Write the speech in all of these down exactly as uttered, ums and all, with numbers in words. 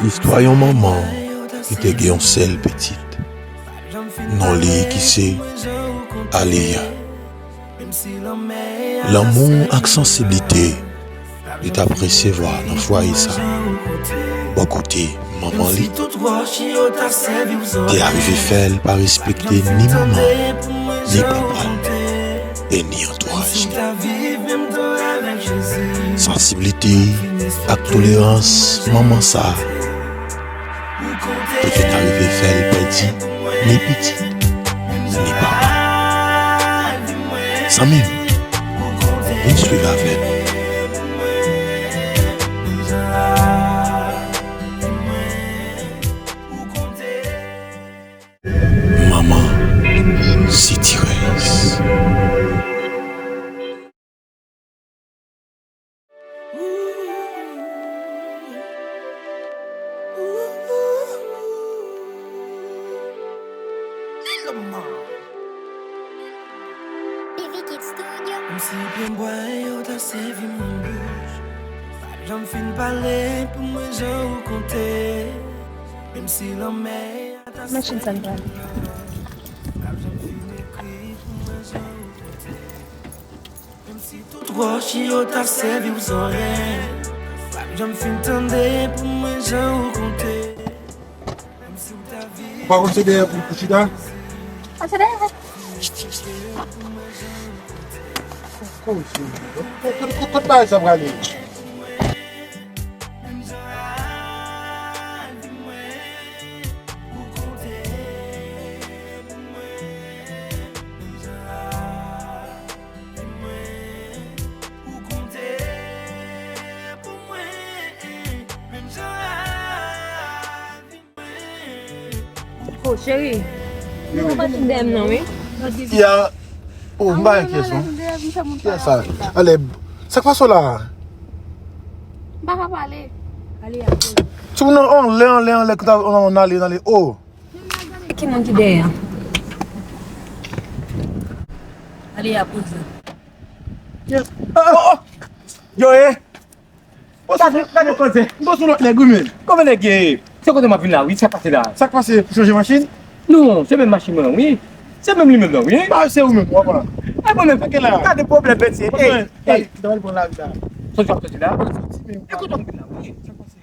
Istwa yon manman ki te gen yon sèl pitit. Non li ki se Aleya. Lanmou ak sansiblite li t ap resevwa nan fwaye sa bò kote manman li te arive fè l pa respekte ni manman, ni papa l, e ni antouraj li. Sansiblite ak tolerans manman sa te fenk arive fè l pèdi ni pitit, ni papa. Zanmi m, vin swiv avè m. Manman sitirèz. Menm si pye m bwè yo ta sèvi m nan bouch, pa t janm fin pale pou mwen jan ou konte. Menm si lanmè a ta Machin sa n prale. Menm si tout wòch yo ta sèvi w zòrèy, pa t janm fin tande pou mwen jan ou konte. Menm si w ta viv Ou pa konn se dèyè pou, pou chita? Pase dèyè. Koze. Kot, kot, kot bagay sa prale? Oh, cheri. Ou pa sou dèyè m non, wi. Ya. Oh, m pa gen kyès non. Kyès sa? Ale, sa k pase w la? M pa ka pale. Ale, ale. Ti moun nan anlè, anlè, anlè, ki ta, anlè, anlè, oh. Ki moun ki dèyè a? Ale a poze. Yes. Oh, oh. Yo, eh. Gade, gade koze. M sou lòt nèg, wi, men. Kòman nèg ye? Se kote m ap vin la, wi. Sa k pase la? Sa k pase? Ou chanje machin? Non, se menm machin mwen, wi. Se menm li menm nan, wi. Ba, se ou menm, w ap pran. E mwen menm. Gade pwoblèm, mesye. Ey, ey. Sa w ap soti la? E kote m vin la, wi. Sa k pase?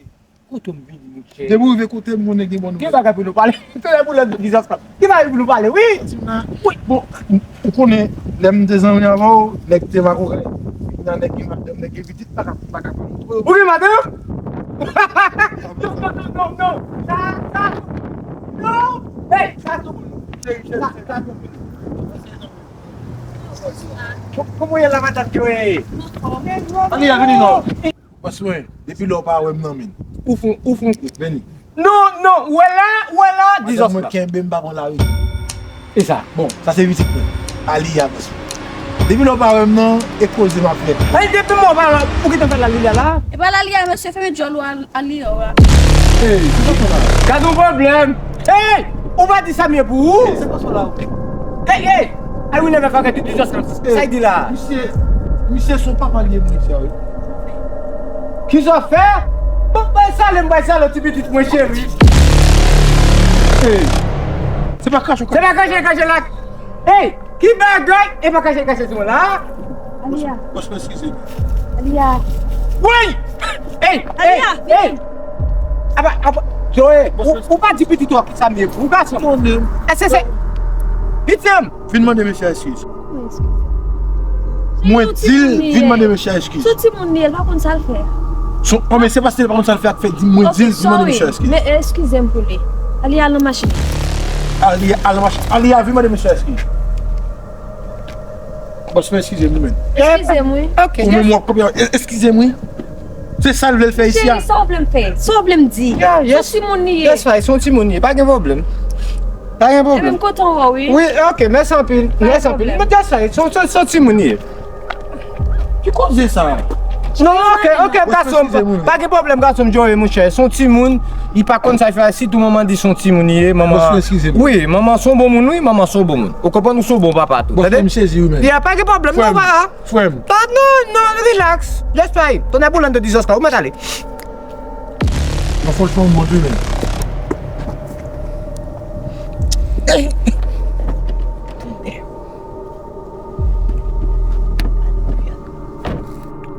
Kote m vini, monchè? Depi w rive kote m, konnen gen bon nouvèl. Gen bagay pou nou pale. Fè pou lòt biznis la. Gen bagay pou nou pale, wi. Wi, bon, ou konnen, lè m te zanmi avè w, nèg te makoray. Nan nèg gen madanm, nèg gen pitit, pa ka, pa ka pale. Ou gen madanm? Non, non, non, non, non. Sa, sa, non. Hey, sa, sa, sa, sa, sa. Kòman w ye la, madanm Joe? Ann, vini non. Bòs mwen, depi lè w pa wè m nan men. Ou fon, ou fon. Vini. Non, non, ou wè la, ou wè la, dizòs la. Madanm mwen kenbe m pa pran lari. E sa? Bon, sa se pitit mwen. Aliya, bòs mwen. Depi lè w pa wè m nan, e koze m ap fè. Ay, depi mwen pa la, ou gentan fè Aliya la? E pa Aliya, mesye, fèmen djòl ou, Aliya, w la. Ey, se pa sa la. Gad yon pwoblèm. Ey, ou pa di sa m ye pou ou. Ey, se pa sa la. Ey, ey. Ay, wi, nèg la fè kèk dilijans nan sa y di la. Misye, misye se yon papa l ye, misye, wi. Kisa w fè? Bon, bay salye m, bay salye ti pitit mwen cheri. Ey. Se pa kache, se pa kache, kache la. Ey, ki bagay? E pa kache, kache sou mwen la. Aliya. Bòs mwen, eskize m. Aliya. Woy! Ey, ey, Aliya, ey. Apa, apa, Joe, ou, ou pa di pitit ou a kisa m ye pou ou, gason. Konnen. E se, se, pitit m. Vin mande mesye a eskiz. Mwen di l, vin mande mesye a eskiz. Se yon timoun li ye, l pa konn sa l fè. Bon, men se paske l pa konn sa l fè a k fè di mwen di l, vin mande mesye a eskiz. Men eskize m pou li. Aliya al nan machin. Aliya al nan machin. Aliya, vin mande mesye a eskiz. Bòs mwen, eskize m, men. Eskize m, wi. Ok. Ou menm w ap konprann. E-, eskize m, wi. Se sa l vle l fè isi a. Cheri, sa w vle m fè? Sa w vle m di? Yeah, yes. Se yon timoun li ye. That's right, se yon timoun li ye. Pa gen pwoblèm. Pa gen pwoblèm. Ebyen, m kontan wè w, wi. Wi, ok, mèsi anpil. Mèsi anpil. That's right, se yon, se yon, se yon timoun li ye. Ki koze sa? Non, ok, ok, gason m, pa gen pwoblèm, gason m, Joe, monchè. Se yon timoun, li pa konn sa l fè, sitou manman di se yon timoun li ye, manman. Bòs mwen, eskize m. Wi, manman se yon bon moun, wi, manman se yon bon moun. Ou konprann, ou se yon bon papa tou. Bòs mwen, m sezi wi, men. Ya, pa gen pwoblèm, non, papa. Frè m. Non, non, non, relax. Lèspay, tonnè boulèn de dizòs la, ou mèt ale. Franchman, m montre men.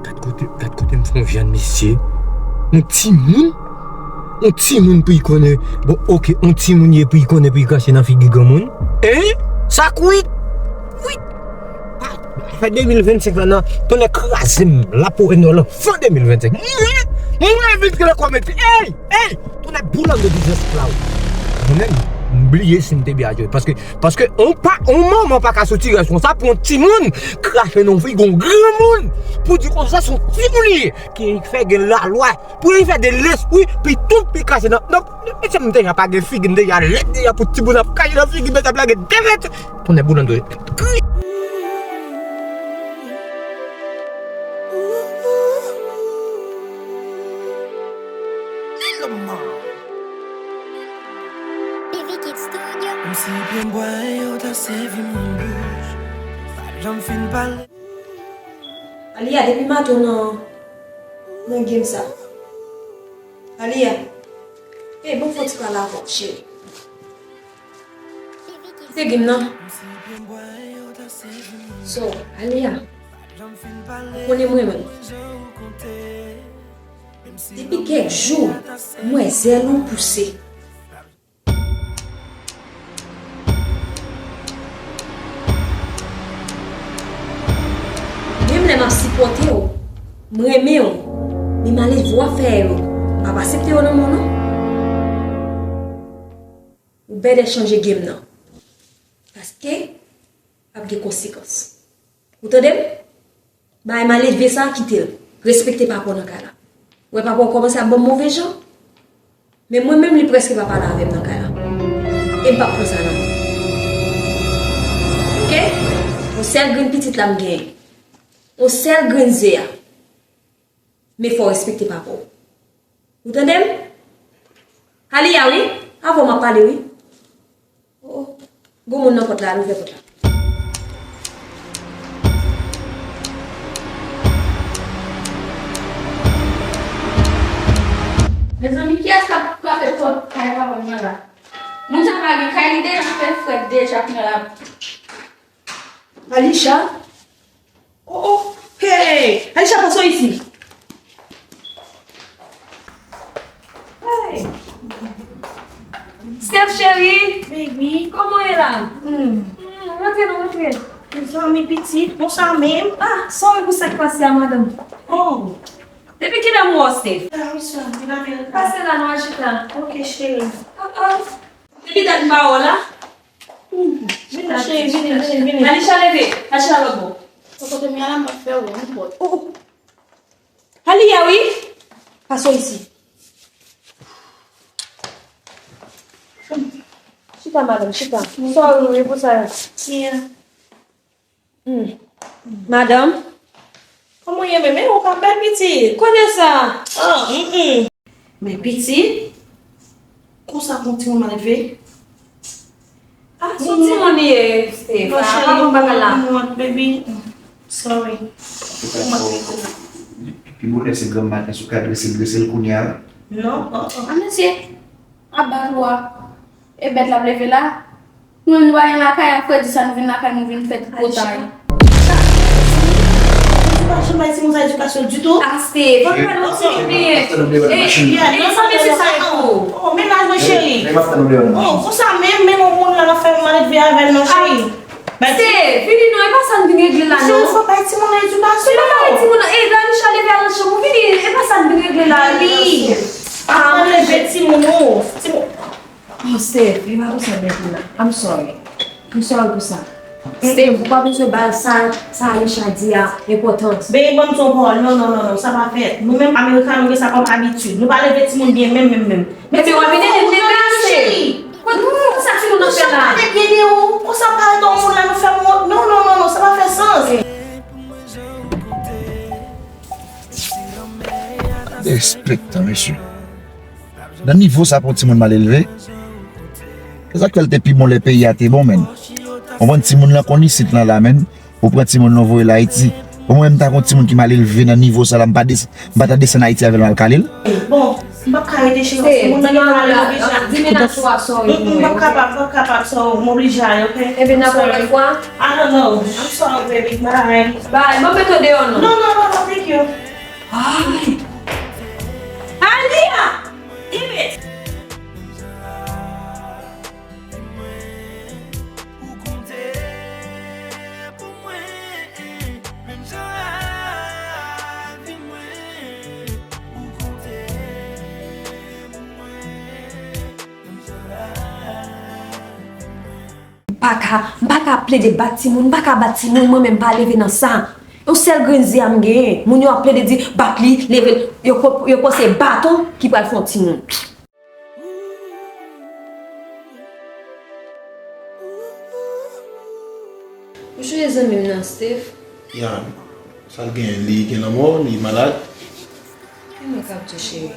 Gad kote, gad kote m fè yon vyann, mesye. Yon timoun? Yon timoun pou y konnen. Bon, oke, yon timoun ye pou y konnen pou y krache nan figi granmoun? Hein? Sa kwit? Kwit? Fè de mil vennsenk la nan tonnè kraze m lapo enò lan fan de mil vennsenk. Mwen, mwen vin kre kòmete. Ey! Ey! Tonnè boulòm de biznis la. Mwen menm, m bliye si m te byen adjwe. Paske, paske on pa, on manman pa ka soti rèsponsab pou yon timoun krache nan figi yon granmoun. Pou di konsa se yon timoun li ye. Ki fè gen lalwa. Pou li fè de lespri, pi tout, pi krache nan, nan, mesye, m deja pa gen figi, m deja lèd deja pou timoun ap krache nan figi, m ap lage de mèt. Tonnè boulòm de. Kòmsi byen bwè yo ta sèvi m nan bouch. Pa janm fin pale. Aliya, depi maten w nan, nan game sa. Aliya, ey, bon fò ti pale avè w, cheri. Kite game nan. So, Aliya, ou konnen mwen menm. Depi kèk jou, m wè zèl ou pouse. Menm lè m ap sipòte w, m renmen w, men malelve w ap fè yo, m p ap aksepte yo nan men w non. Ou bèdè chanje game nan. Paske ap gen konsekans. Ou tande m? Bay malelve sa, kite l. Respekte papa w nan kay la. Ou wè papa w kòmanse ap ban m move jan? Men mwen menm, li prèske pa pale avè m nan kay la. E m p ap pran sa nan men w. Oke? Yon sèl grenn pitit la m genyen. Yon sèl grenn ze a. Men fò w respekte papa w. Ou tande m? Aliya, wi. Avè w m ap pale, wi. Oh, gon moun nan pòt la, al ouvè pòt la. Mezanmi, kiyès k ap frape pòt kay papa m nan la? Moun sa pa gen kay, li deja fè frèt deja kounye a la. Alisha? Oh, oh, hey! Alisha, pase w isi. Hey! Steph cheri! Baby! Kòman w ye la? Hmm. Hmm, rantre non, rantre. Mezanmi pitit, bon sa menm. Ah, sorry pou sa k pase a, madanm. Oh! Depi kilè m wè w, Steph? Ah, wi, sa, vin avè l. Pase la, nou al chita. Ok, cheri. Ah, ah. Depi dat m pa wè w la. Vini, cheri, vini, vini, vini. Alisha leve, Alisha lòt bò. Kote m ye la, m ap fè ou yon pòt. Oh, oh. Aliya, wi. Pase w isi. Chita, madanm, chita. Sorry, wi, pou sa. Yeah. Hmm. Madanm? Kòman w ye menm? E ou pa bèl pitit? Kote sa? Ah, mm, mm. Men pitit, konsa pou yon timoun malelve? Ah, se yon timoun li ye, Steph. Ah, pa bon bagay la. Baby. Sorry. Pi bonè se granm maten, si w ka drese l, drese l kounye a. Non, oh, oh. Ah, mesye, aba twa. E bèt l ap leve la. Nou menm nou pa gen lakay a, fredi sa nou vin lakay nou vin fè tripotay. Ou pa janm bay timoun sa edikasyon ditou. Aste, fò nou pa nan ti byen. E, e, sa mesye sa yo. Oh, mennaj mwen cheri. Oh, konsa menm, menm yon moun la nan fè malelve avè l non cheri. Aste, vini non, e pa sa n vin regle la non. Cheri, fò bay timoun nan edikasyon. Se pa bay timoun nan, e Danisha leve al nan chanm ou, vini, e pa sa n vin regle la. Vini. Aprann leve timoun ou. Timoun. Oh, Steph, e pa konsa m te di la. I'm sorry. I'm sorry pou sa. Steph, ou pa bezwen ba sa, sa Alisha di a enpòtans. Babe, ban m di w yon pawòl. Non, non, non, non, sa pa fèt. Nou menm Amerikano gen sa kòm abitid. Nou pa leve timoun byen menm, menm, menm. Men se w ap vin ede m leve a, cheri. Konsa timoun nan fè la. Konsa parèt yon moun la, nou fè m wont. Non, non, non, non, sa pa fè sans. Derespektan, mesye. Nan nivo sa pou yon timoun malelve, se sa k fè l te pi bon lè peyi a te bon, menn. Ou konprann, timoun lan konn isit lan la, menn. Ou pran timoun lan, ou voye l Ayiti. Bon, mwen menm, m ta gen yon timoun ki malelve nan nivo sa la, m pa des-, m pa ta desann Ayiti avè l, m al kale l. Bon, m p ap ka Arete cheri, se moun nan ki pale, m oblije. Di men a sou a, sorry. M p ap kapab, m p ap kapab, so m oblije ale, ok? Ebyen, n ap wè lòt fwa. I don't know. I'm sorry, baby. Bye. Bye. Mwen mete w deyò, non? No, no, no, no, thank you. Ay. Alia! Damn it! M pa ka, m pa ka plede bat timoun, m pa ka bat timoun, mwen menm m pa leve nan sa. Yon sèl grenn zen m genyen, moun yo ap plede di, bat li, leve l, yo ko-, yo panse se baton ki pral fè yon timoun. Ou chonje zanmi m nan, Steph? Ya, sa l gen, li gen lanmò, li malad. E mwen k ap di w, cheri.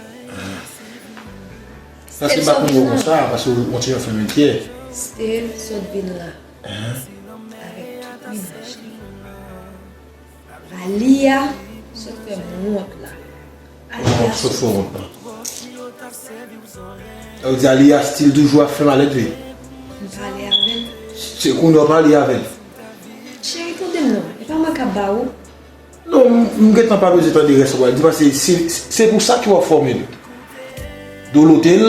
Paske m pa konn ou konsa, paske w yon ti jan fèmen kyè. Steph sot vin la. Avèk tout mennaj li. Alia sot fè m wont la. Alia sot fè w wont la. Sa vle di Alia still toujou ap fè malèt vre? M pale avè l. Se kounye a w pale avè l? Cheri, tande m non. E pa mwen k ap ba ou. Non, m, m gentan pa bezwen tande rès ou pral di, paske se, se pou sa ke w ap fòme l. Dolote l.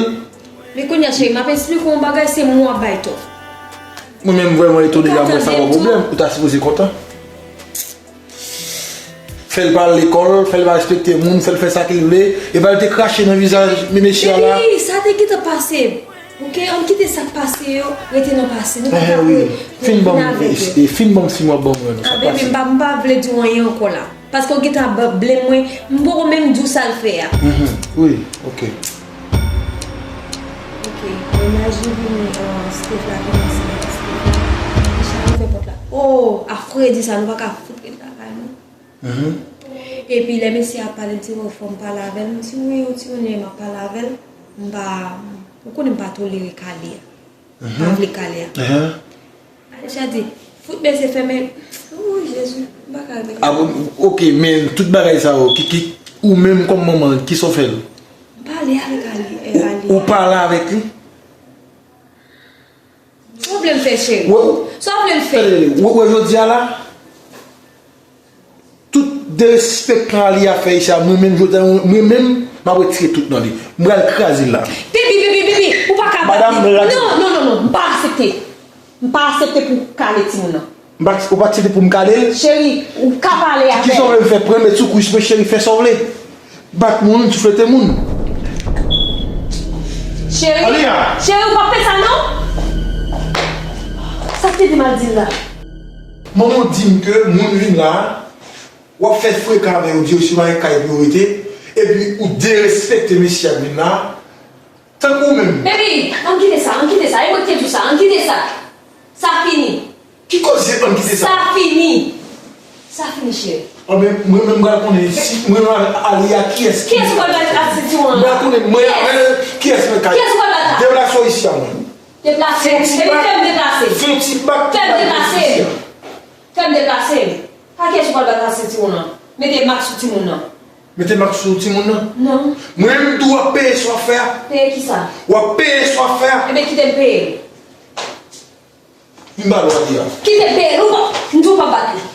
Men kounye a, cheri, m ap esplike w yon bagay, se mwen w ap bay tò. Mwen menm, m vrèman etone la, mwen sa pa pwoblèm, ou ta sipoze kontan. Fè l pa al lekòl, fè l pa respekte moun, fè l fè sa ke l vle, epa l te krache nan vizaj mesye a la. Epi, sa te gentan pase. Ok, ann kite sa k pase yo rete nan pase. Nou pa ka vin avèk yo. Fin ban m, fin ban m si m ap ban m wè non, sa k pase. Ah, baby, m pa, m pa vle di w anyen ankò la. Paske w gentan ap blame mwen, m poko menm di w sa l fè a. Mhm, wi, ok. Ok, mennaj li vini, ah, Steph la vini, Steph la. Misye a ouvè pòt la. Oh, a fredi sa, nou pa ka fout ret lakay nou. Mhm. Epi lè mesye a pale, l di, "Oh, fò m pale avè l." M di, "Wi, yon timoun ye, m ap pale avè l." M pa, ou konnen m pa tolere kale a. M pa vle kale a. Mhm. Aisha di, "Fout mesye fèmen." Oh, Jezi, m pa ka ret. Ah, bon, ok, men tout bagay sa yo, ki, ki, ou menm kòm manman, kisa w fè l? M pale avèk Ali, eh, Ali. Ou, ou pale avèk li? Sa w vle m fè, cheri? Sa w vle m fè? Ou wè jodi a la, tout derespektan Ali ap fè isi a, mwen menm jodi a, mwen menm, m ap retire tout nan li. M pral kraze l la. Baby, baby, baby, ou pa ka bat li. Non, non, non, non, m pa aksepte. M pa aksepte pou w kale timoun nan. M pa, ou pa aksepte pou m kale l? Cheri, ou ka pale avè l. Kisa w vle m fè? Pran met sou kwis mwen, cheri, fè sa w vle. Bat moun, souflete moun. Cheri, cheri, ou p ap fè sa non. Sa k te di m al di l la? Manman w di m ke moun vin la, w ap fè frekan avè yo, di yo se pa gen kay pou yo rete, epi ou derespekte mesye a k vin la, tankou ou menm. Baby, ann kite sa, ann kite sa, e mwen ki te di w sa, ann kite sa. Sa fini. Ki koze ann kite sa? Sa fini. Sa fini, cheri. Anben, mwen menm m pral konnen si mwen menm Alia, kiyès ki... Kiyès ou pral bat ak sentiwon an? M pral konnen mwen avè l, kiyès mwen ka... Kiyès ou pral bat la? Deplase w isi a mwen. Deplase. Epi fè m deplase. Fè yon ti bak. Fè m deplase. Fè m deplase. Pa kiyès ou pral bat ak sentiwon an. Mete mak sou timoun nan. Mete mak sou timoun nan? Non. Mwen menm tou w ap peye sa w ap fè a. Peye kisa? W ap peye sa w ap fè a. Ebyen kite m peye l. M ba l w a di a. Kite bèl ou pa, m di w pa bat li.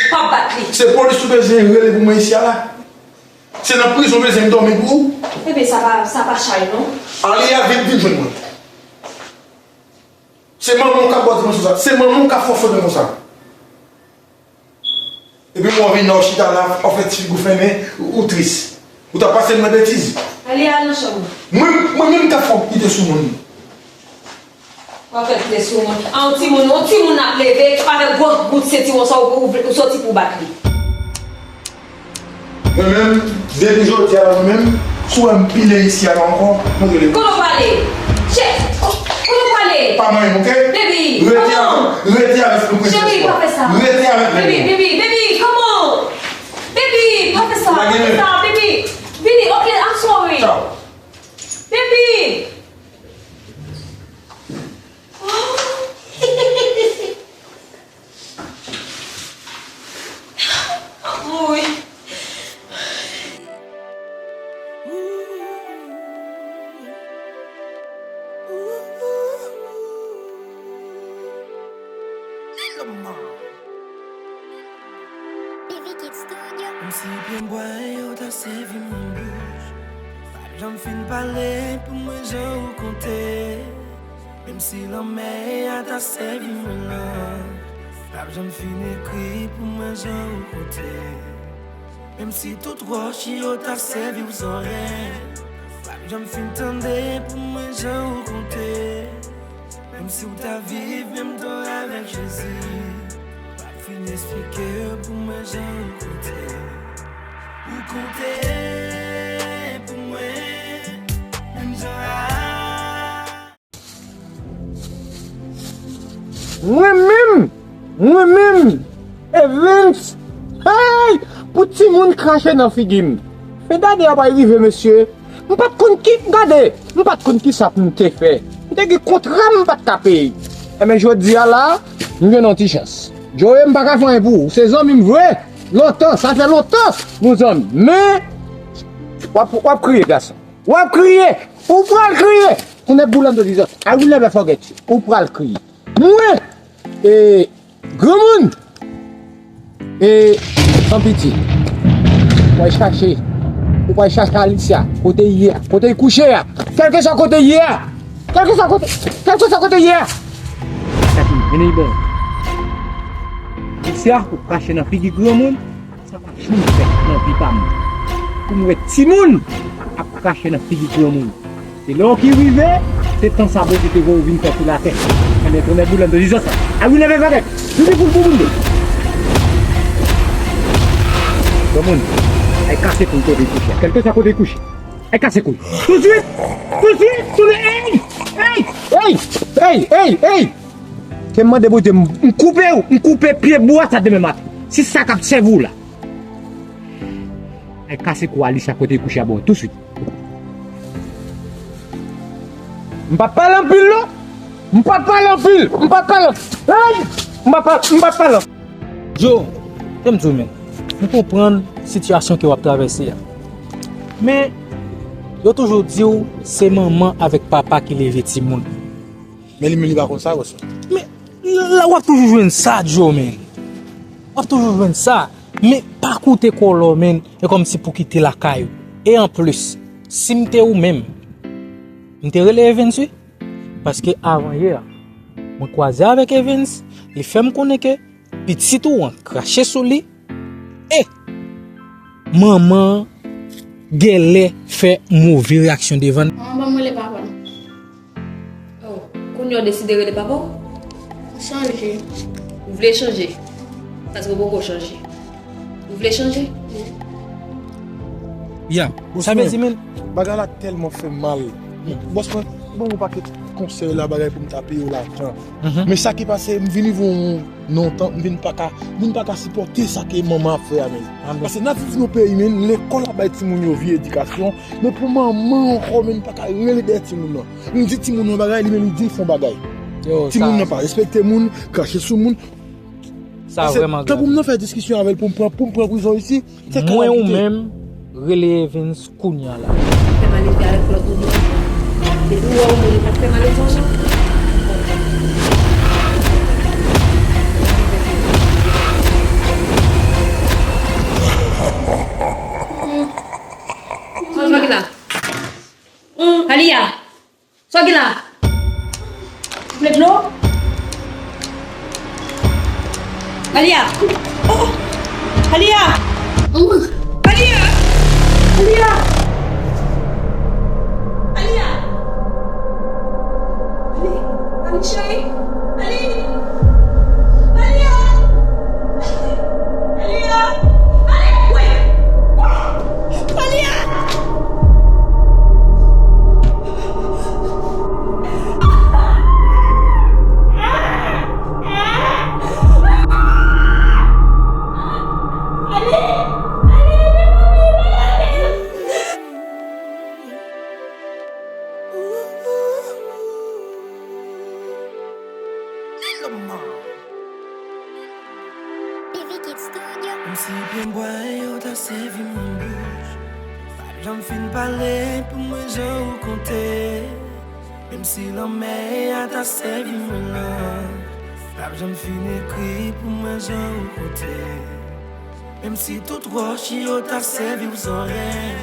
Pa bat li. Se polis ou bezwen rele pou mwen isi a la? Se nan prizon bezwen m dòmi pou ou? Bebe, sa pa, sa pa chay non. Alia, vin, vin jwenn mwen. Se manman w k ap ba w dimansyon sa. Se manman w k ap fòse mwen konsa. Epi w vin la, w chita la, w fè ti figi w fèmen, ou, ou tris. Ou t ap pase m nan betiz. Ale al nan chanm ou. Mwen, mwen menm k ap fè w kite sou moun. W ap fè kite sou moun. A yon timoun, yon timoun ap leve, avèk gwo bout sentiwon sa ou, ou, ou soti pou w bat li. Mwen menm, depi jodi a la, mwen menm, si w wè m pile isi a la ankò, mwen rele polis. Kote w prale? Chè, kote w prale? Pa manyen m, oke? Baby, rete avèk, rete avèk mwen, princess. Cheri, pa fè sa. Rete avèk mwen. Baby, baby, baby, come on. Baby, pa fè sa, pa fè sa, baby. Vini, oke, I'm sorry. Ciao. Baby. Oh. Mouri. Si pye bwa yo ta sèvi mwen bouch, pa janm fin pale pou mwen jan ou konte. Menm si lanmè a ta sèvi mwen lang, pa janm fin ekri pou mwen jan ou konte. Menm si tout wòch yo ta sèvi w zòrèy, pa janm fin tande pou mwen jan ou konte. Menm si w ta viv menm tan avèk Jezi, pa fin esplike pou mwen jan ou konte. Ou konte pou mwen, menm jan a. Mwen menm, mwen menm, Evens, hey, pou timoun krache nan figi m. Fen dane a pral rive, mesye. M pa t konn ki, gade, m pa t konn ki sa pou m te fè. M te gen kontra m pa t ka peye. Enben, jodi a la, m jwenn yon ti chans. Joe, m pa ka fè anyen pou ou. Se zanmi m vre. Lontan, sa fè lontan nou zanmi. Men, w ap, w ap kriye, gason. W ap kriye. Ou pral kriye. Tonnè boulando dizòt. I will never forget you. Ou pral kriye. Mwen, e, granmoun, e, tanpiti. Ou pral chache, ou pral chache Alicia. Kote l ye a? Kote l kouche a? Kèlkeswa kote l ye a. Kèlkeswa kote, kèlkeswa kote l ye a. Sa ki vini bon. Alicia, ou krache nan figi granmoun. Sa pa janm fèt nan vi pa m pou m wè timoun ap krache nan figi granmoun. Se lè w ki rive, se tan sa Bondye te voye w vin fè sou latè. Anben, tonnè boulando dizòt sa. I will never forget. Vini pou l pou moun de. Granmoun, al kase kou l kote l kouche. Kèlkeswa kote l kouche. Al kase kou l. Tousuit! Tousuit! Tounen! Ey! Ey! Ey! Ey! Ey! Ey! Ke m mande Bondye, m, m koupe w, m koupe pye bwa sa demen maten. Si sa k ap sèvi w la. Al kase kou Alicia kote l kouche a bò, tousuit. M p ap pale anpil, non. M p ap pale anpil. M p ap pale. Hey! M p ap pale. M p ap pale. Joe, fè m di w, men. M konprann sitiyasyon ke w ap travèse a. Men, yo toujou di w, se manman avèk papa ki leve timoun. Men li menm li pa konn sa, wè sa. Men, la, w ap toujou jwenn sa, Joe, men. W ap toujou jwenn sa. Men pa koute kòlò, men, e kòmsi pou kite lakay ou. E anplis, si m te ou menm, m te rele Evens, wi. Paske avan yè, mwen kwaze avèk Evens, li fè m konnen ke pitit ou an krache sou li, e manman an genlè fè move reyaksyon devan l. Manman, ban m rele papa m. Oh, kounye a w deside rele papa w? Chanje. Ou vle chanje? Paske w poko chanje. Ou vle chanje? Wi. Ya, sa vle di, men. Bagay la tèlman fè m mal. Bòs mwen, bon, yon pakèt konsèy la, bagay pou m ta peye w lajan. Men sa ki pase, m vin rive yon, yon tan, m vin pa ka, m vin pa ka sipòte sa ke manman ap fè a, men. Paske n ap viv yon peyi, men, lekòl ap bay timoun yo vye edikasyon, men pou manman ankò, men, m pa ka rele dèyè timoun nan. M di timoun nan bagay, li menm li di l fè yon bagay. Timoun nan pa respekte moun, krache sou moun. Sa vrèman grav. Tanpri m nan fè diskisyon avè l pou m pran, pou m pran prizon isi. Mwen ou menm, rele Evens kounye a la. Fè malelve avèk lòt moun. Depi w wè yon moun li pa fè malelve ankò. Sa w gen la? Aliya! Sa w gen la? Ou vle dlo? Aliya! Oh! Aliya! Aliya! Aliya! Aliya! Ali! Ali, cheri! Ali! Aliya! Aliya! Ali! Wè! Aliya! Menm si pye bwa yo ta sèvi mwen bouch, pa janm fin pale pou mwen jan ou konte. Menm si lanmè a ta sèvi mwen lang, pa janm fin ekri pou mwen jan ou konte. Menm si tout wòch yo ta sèvi w zòrèy,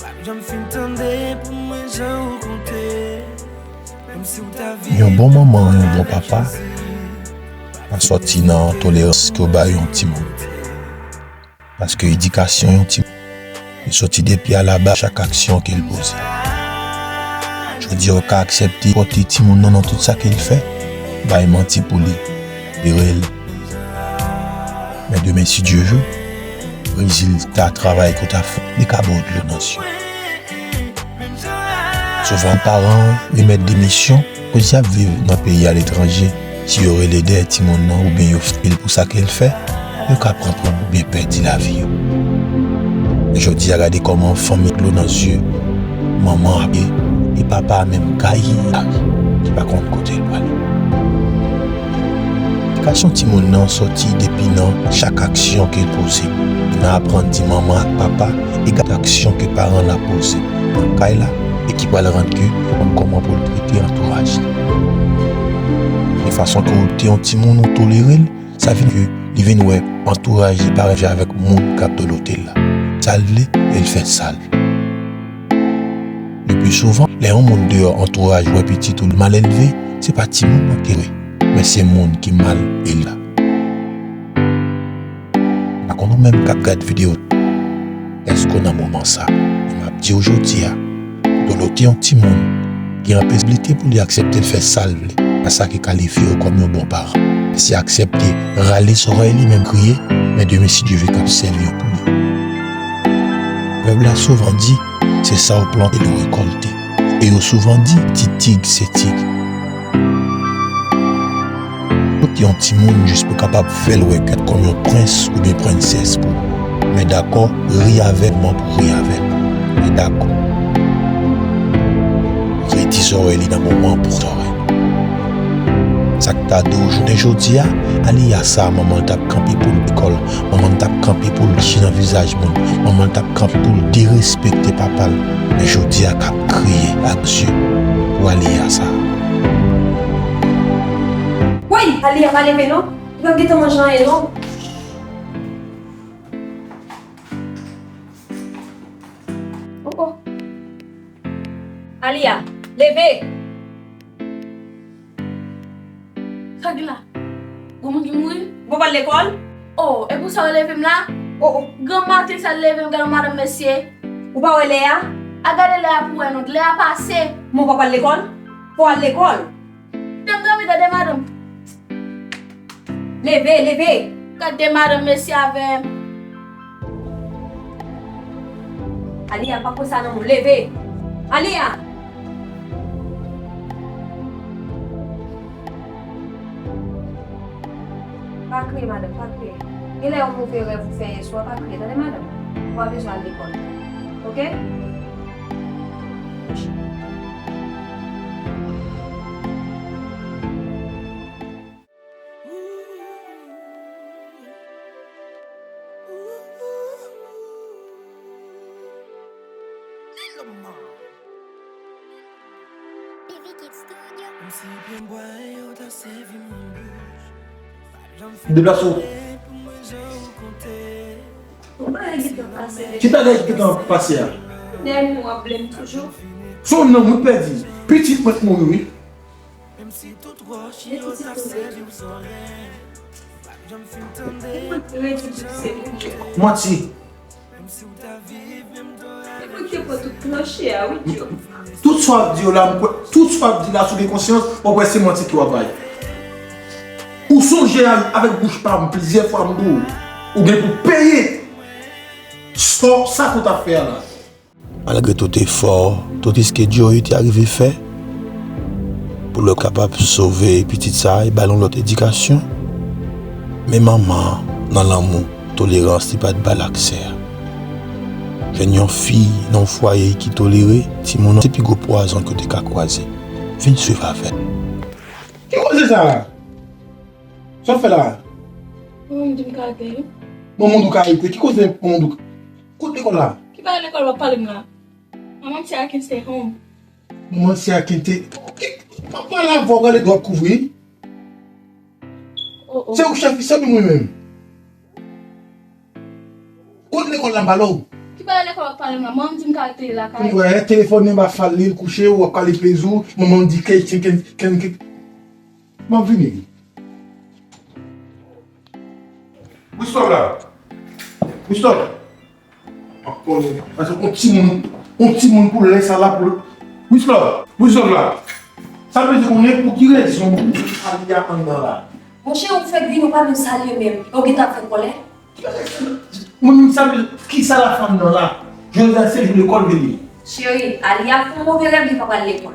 pa janm fin tande pou mwen jan ou konte. Menm si w ta viv Yon bon manman, yon bon papa pa sòti nan tolerans ke w bay yon timoun. Paske edikasyon yon timoun, li soti depi alaba chak aksyon ke l poze. Jodi a, w ka aksepte pòte timoun nan nan tout sa ke l fè, bay manti pou li, tolere l. Men demen, si Dye vle, rezilta travay ke w ta fè, li ka ba w dlo nan zye. Souvan, paran remèt demisyon koz y ap viv nan peyi aletranje. Si yo rele dèyè timoun nan oubyen yo frape l pou sa ke l fè, yo ka pran pwob oubyen pèdi lavi yo. Men jodi a, gade kòman fanmi dlo nan zye, manman ap ye, e papa a menm gaye lari, ki pa konn kote l prale. Edikasyon timoun nan sòti depi nan chak aksyon ke l poze. Nan aprann di manman ak papa egal aksyon ke paran la poze nan kay la e ki pral rann ke konn kòman pou l trete antouraj li. Men fason ke w te yon timoun ou tolere l, sa vin ke li vin wè antouraj li pa ranje avèk moun k ap dolote l la. Sa l vle, e l fè sa l vle. Le pli souvan, lè yon moun deyò antouraj wè pitit ou l mal elve, se pa timoun nan ki vre, men se moun ki mal elve la. Pa konn ou menm k ap gad videyo, èske w nan moman sa? Men m ap di w jodi a, dolote yon timoun gen anpesiblite pou li aksepte l fè sa l vle, a sa ki kalifye w kòm yon bon paran. Si aksepte rale zòrèy li, menm kriye, men demen, si Dye vle, k ap sèvi w pou li. Pwovèb la souvan di, se sa w plante, li w rekòlte. E yo souvan di, ti tig se tig. Tout yon timoun jis pou kapab fè l wè ke kòm yon prens oubyen prensès pou. Men dakò, ri avè l, manman pou ri avè l. Men dakò. Redi zòrèy li nan moman pou zòrèy. Sa k ta di w jounen jodi a, Aliya sa, manman l t ap kanpe pou l lekòl, manman l t ap kanpe pou l chire nan vizaj moun, manman l t ap kanpe pou l derespekte papa l. Men jodi a k ap kriye ak zye pou Aliya sa. Woy! Aliya pa leve non. Li p ap gentan manje anyen non. Oh, oh. Aliya, leve! Sa gen la? Gon moun ki mouri? Ou pa pral lekòl? Oh, e pou sa w leve m la? Oh, oh. Granmaten sa l leve m, gade yon madanm mesye. Ou pa wè lè a? A gade lè a pou wè non, lè a pase. Men ou pa pral lekòl? Fò w al lekòl. Tann, tann, tande madanm. Leve, leve. Gade madanm mesye avè m. Aliya, pa konsa non, leve. Aliya! Pa kriye, madanm, pa kriye. Genlè yon move rèv ou fè yè swa, pa kriye, tande, madanm? Ou pa bezwen al lekòl. Oke? Deplase w. Ki bagay ki gentan pase a? Dèyè m w ap blame toujou. Se yon nonm ou pèdi. Pitit mwen mouri, wi. Manti. Tout sa w ap di yo la, m kwè, tout sa w ap di la, si w gen konsyans, w ap wè se manti ke w ap bay. Ou sonje avèk bouch pa m, plizyè fwa m di w, ou gen pou peye sa, sa ke w t ap fè a la. Malgre tout efò, tout riske Joey te arive fè pou l kapab sove pitit sa a e ba l yon lòt edikasyon, men manman an, nan lanmou, tolerans, li pa t ba l aksè a. Jwenn yon fi nan yon fwaye ki tolere timoun an, se pi gwo pwazon ke w te ka kwaze. Vin swiv avè m. Ki koze sa a? Sa w fè la? Manman m di m ka rete wi. Manman w di w ka rete? Ki koze manman w di w? Kot lekòl la? Ki bagay lekòl w ap pale m la? My mom say I can stay home. Manman say I can stay. Ki, pa pale avè w, gade dwa kouvri. Oh, oh. Se ou chèf isit, mwen menm. Lan pale w. Ki bagay lekòl w ap pale m la? Manman m di m ka rete lakay. Ou wè, telefòn nan ba fal li, l kouche, w ap kale plezi w, manman m di ke, ke, ke, ke, ke. M ap vini. Wisnòf la. Wisnòf. M ap konnen. Paske yon timoun, yon timoun pou lè sa la pou. Wisnòf. Wisnòf la. Sa vle di konnen pou ki rezon Aliya anndan la. Monchè, ou fèk vini, ou pa menm salye menm. E ou gentan ap fè kòlè? Mwen menm sa, kisa l ap fè anndan la? Jodi a se jou lekòl vini. Cheri, Aliya fè yon move rèv, li pa pral lekòl.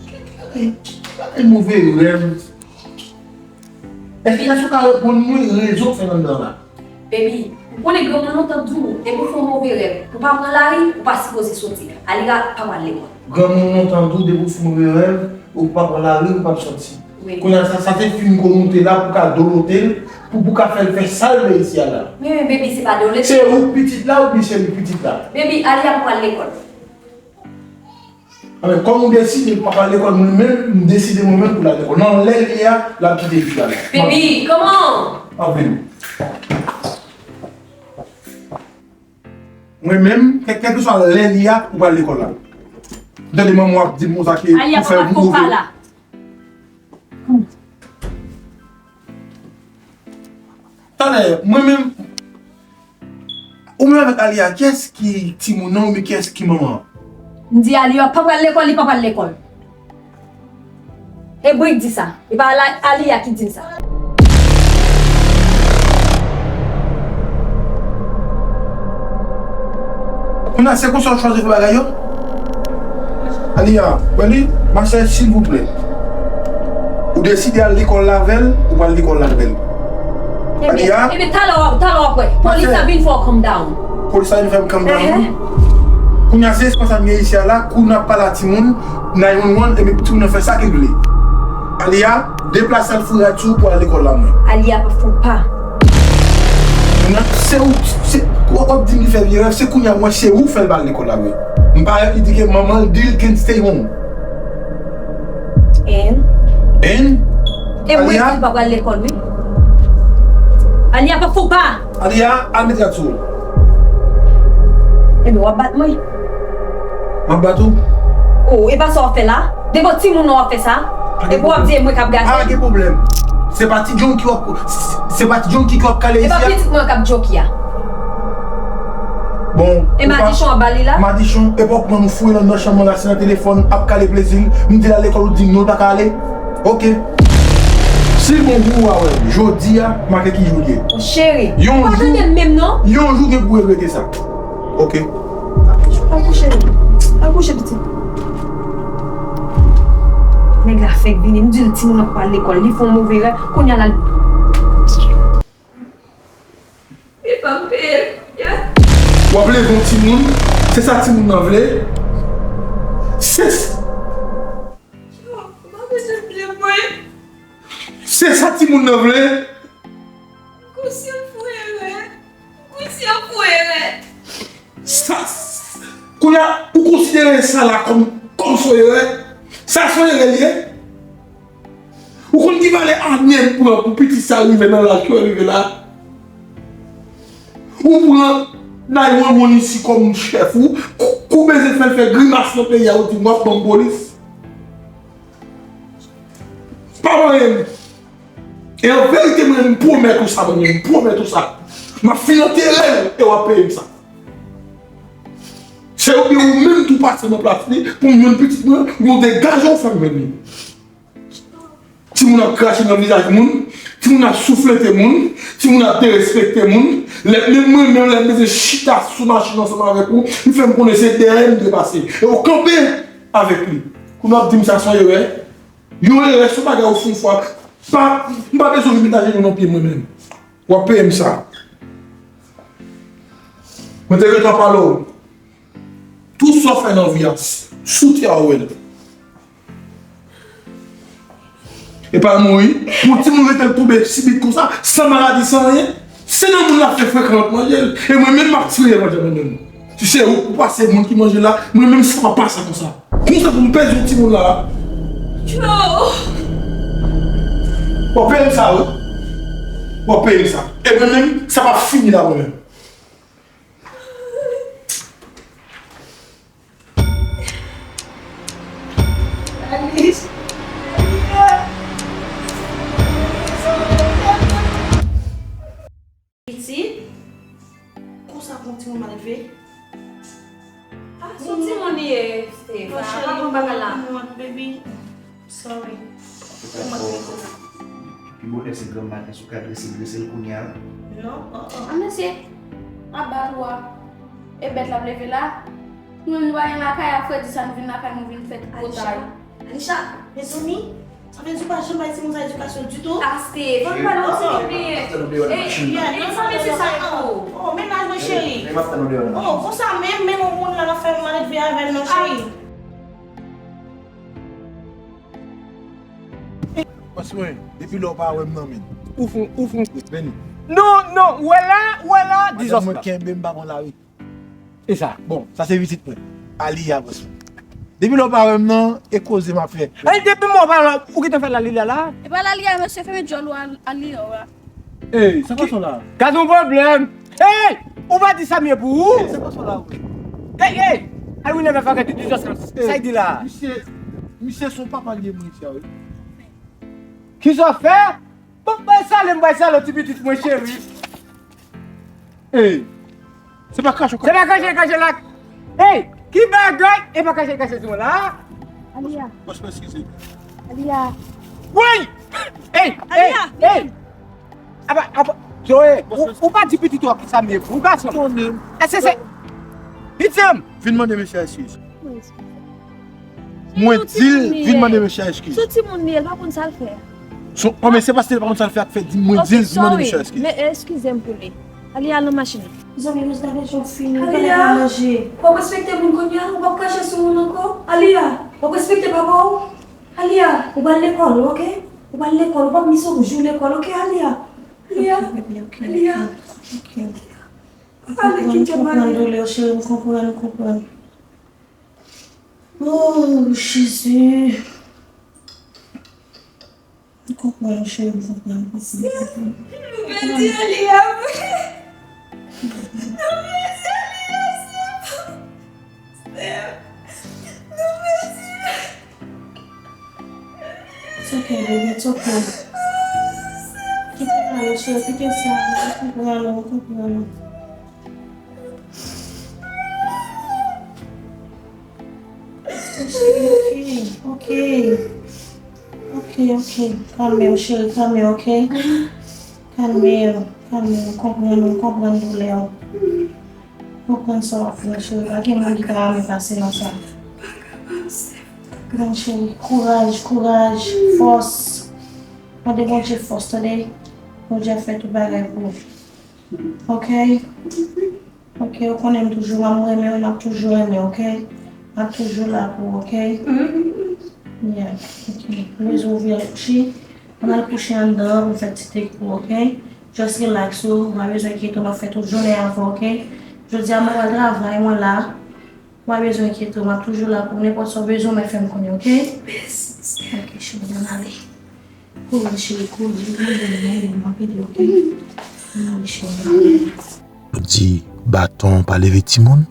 Ki, ki, ki bagay move rèv? Èske w ka reponn mwen rezon k fè l anndan la? Baby, ou konnen granmoun lontan di w, depi w fè yon move rèv, ou pa pran lari, ou pa sipoze soti. Aliya pa pral lekòl. Granmoun lontan di w, depi w fè yon move rèv, ou pa pran lari, ou p ap soti. Wi. Kounye a sa, sa se fim ke w moute la pou ka dolote l, pou, pou ka fè l fè sa l vle isi a la. Men, men, baby, se pa dolote. Se ou k pitit la oubyen se li k pitit la? Baby, Aliya pa pral lekòl. Anben, kòm ou deside l pa pral lekòl, mwen menm, m deside mwen menm pou l al lekòl. Nan lè l ye a, l ap kite fi a la. Baby, kòman? Anben. Mwen menm, kè-, kèlkeswa lè li a, ou pral lekòl la. M tande manman w ap di m konsa ke Aliya ou fè pa move. Tande, mwen menm, ou menm avèk Aliya, kiyès ki timoun nan, oubyen kiyès ki manman an? M di Aliya pa pral lekòl, li pa pral lekòl. E Bri k di sa. E pa la, Aliya ki di m sa. Kounye a, se konsa w chwazi fè bagay yo? Aliya, wè li, ma chère, silvouplè. Ou deside al lekòl la avè l, ou pral lekòl la avè l. Ebyen, Aliya, ebyen, talè w ap, talè w ap wè. Polis la vin fè w calm down. Polis la vin fè m calm down. Kounye a, se responsab m ye isi a la, kou n ap pale a timoun, nine one one, epi timoun nan fè sa ke l vle. Aliya, deplase al foure ati w pou al lekòl la, mwen. Aliya pa fè w pa. Kounye a, se ou, se, w ap di m li fè vye rèv, se kounye a, mwen, se ou fè l pa al lekòl la, vre. M pa wè ki di ke manman l di l can stay home. And? And? E mwen ki pa pral lekòl, wi. Aliya pa fè w pa. Aliya, al mete ati w. Ebyen, w ap bat mwen. M ap bat ou? O, e pa sa w ap fè la? Devan timoun nan w ap fè sa? Epi w ap di e mwen k ap gaje? Pa gen pwoblèm. Se pa ti John ki w ap, se pa ti John ki w ap kale isi a? E pa pitit mwen k ap joki a. Bon, e madichon w ap ba li la? Madichon, epi w ap pran nou foure l anndan chanm nan la, se nan telefòn, ap kale plezi l. M di l al lekòl, ou di m non, l pa ka ale. Ok. Si l bon pou ou a wè, jodi a make ki jou l ye. Cheri, ou pa tande m menm non. Yon jou gen pou regrete sa. Ok. Al kouche, al kouche pitit. Nèg la fèk vini, m di l timoun nan pral lekòl, li fè yon move rèv, kounye a la l. Epa m peye, ya. W ap leve yon timoun, se sa timoun nan vle. Se s-, Yo, m pa bezwen pye mwen. Se sa timoun nan vle. Konsyan fou erè. Konsyan fou erè. Sa, kounye a, ou konsidere sa la kòm, kòm son erè? Sa son erè li ye? Ou konn ki valè ane m pran pou pitit sa rive nan laj ke w rive la? Ou pran nine one one isi kòm chèf ou, kou, kou bezwen fè l fè grimas nan peyi a, ou di m w ap ban m polis. Pa manyen m. E an verite, mwen, m pwomèt ou sa, mwen, m pwomèt ou sa. M ap fin antere l e w ap peye m sa. Se oubyen ou menm tou pase nan plas li pou m jwenn pitit mwen, oubyen w degaje w fè m jwenn li. Timoun ap krache nan vizaj moun, timoun ap souflete moun, timoun ap derespekte moun. Lè, menm mwen menm, lè m bezwen chita sou machin ansanm avèk ou, m fè m konnen se dèyè m dwe pase. E w kanpe avèk li. Kounye a w ap di m sa se yon erè? Yon erè se yon bagay ou fè yon fwa. Pa, m pa bezwen w vin met ajenou nan pye m mwen menm. W ap peye m sa. Mwen te gentan pale w. Tout sa w fè nan vi a, sou tè a w wè l. E pa mouri. Pou timoun rete l tonbe sibit konsa, san maladi, san anyen. Se nan moun l ap fè frekan l ap manje l. E mwen menm m ap tire manje mwen menm. Si se ou, ou pase moun ki manje la, mwen menm sa pa pase konsa. Konsa pou m pèdi yon timoun la. Joe! W ap peye m sa, wi. W ap peye m sa. E mwen menm, sa p ap fini la mwen menm. Pitit, konsa pou yon timoun malelve? Ah, se yon timoun li ye, Steve. Ah, pa pran bagay la. Baby, sorry. Pi bonè se granm maten, si w ka drese, drese l kounye a. Non, oh, oh. Ah, mesye, aba tou a. E bèt l ap leve la. Nou menm nou pa gen lakay a, fredi sa nou vin lakay nou vin fè ti pota. Anisha, mezanmi, sa vle di ou pa janm bay timoun sa edikasyon ditou? Aste, fò n pale yon ti byen. Ey, ey, sa mesye sa yo. Oh, mennaj mwen cheri. Oh, konsa menm, menm yon moun la, l ap fè malelve avè l non, cheri. Paske mwen, depi lè w pa wè m nan men. Ou fon, ou fon. Vini. Non, non, ou wè la, ou wè la, dizòs la. Madanm mwen kenbe m pa pran lari. E sa? Bon, sa se pitit mwen. Aliya, bòs mwen. Depi lè w pa wè m nan, e koze m ap fè. Ey, depi mwen pa la, ou gentan fè Laliya la? E pa Laliya, mesye, fèmen djòl ou Aliya la. Ey, sa pa sa la? Gad yon pwoblèm. Ey, ou pa di sa m ye pou ou? Ey, sa pa sa la, wi. Ey, ey, I will never forget you, Jesus Christ. Sa y di la? Misye, misye se yon papa li ye, mwen di a, wi. Kisa w fè? Bon, bay salem, bay salem, ti pitit mwen cheri. Ey, se pa kache, se pa kache, kache la. Ey, ki bagay? E pa kache, kache di mwen la. Aliya. Bòs mwen, eskize. Aliya. Woy! Ey, ey, Aliya, ey! Apa, apa, Joe, ou, ou pa di pitit ou a kisa m ye pou ou, gason. Konnen. Èske se, pitit m? Vin mande mesye a eskiz. Mwen di l, vin mande mesye a eskiz. Se yon timoun li ye, l pa konn sa l fè. Bon, men se paske l pa konn sa l fè ak fè di mwen di l, vin mande mesye a eskiz. Men eskize m pou li. Aliya, al nan machin nan. Zanmi, nou gade jan w fini, gade pa manje. W ap respekte moun kounye a, ou p ap krache sou moun ankò. Aliya, w ap respekte papa w. Aliya, ou pral lekòl, oke? Ou pral lekòl, ou p ap ni sou jou lekòl, oke, Aliya? Aliya, Aliya. Ale, kite m ale. Konprann doulè w, cheri, m konprann, m konprann. Oh, Jezi. M konprann, cheri, m konprann. Nou pèdi Aliya vre. Nou pèdi Aliya, Seyè. Nou pèdi. It's okay, baby, it's okay. Kite sa, cheri, kite sa. M konprann ou, m konprann ou. Ok, ok. Ok, ok. Kalme w, cheri, kalme w, ok? Kalme w, kalme w. Konprann ou, konprann doulè w. Konprann sa w ap fè, cheri. Pa gen moun ki ka renmen pase nan sa. Konprann, cheri. Kouraj, kouraj, fòs. Mande Bondye fòs, tande? Bondye ap fè tout bagay pou ou. Ok? Ok, ou konnen m toujou, m renmen w, m ap toujou renmen w, ok? M ap toujou la pou ou, ok? Yeah, ok. Ou bezwen ouvri al kouche? Ann al kouche anndan an pou fè ti te kou, ok? Just relax ou, ou pa bezwen enkyete w, m ap fè tout jounen avè w, ok? Jodi a mwen pral travay, mwen la. Ou pa bezwen enkyete w, m ap toujou la pou ou, nenpòt sa w bezwen, w mèt fè m konnen, ok? Ok, cheri, ann ale. Kouraj, cheri, kouraj. Mwen renmen w, mwen renmen w anpil, ok? Ann ale, cheri, ann ale. Yo di baton pa leve timoun,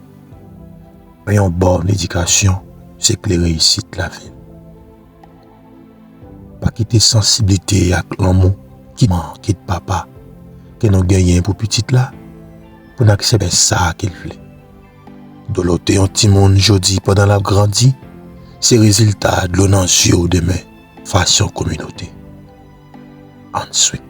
men yon bòn edikasyon se kle reyisit lavi l. Pa kite sansiblite ak lanmou ki manke de papa ke nou genyen pou pitit la, pou n aksepte sa ke l vle. Dolote yon timoun jodi pandan l ap grandi, se rezilta dlo nan zye w demen, fas yon kominote. Answit.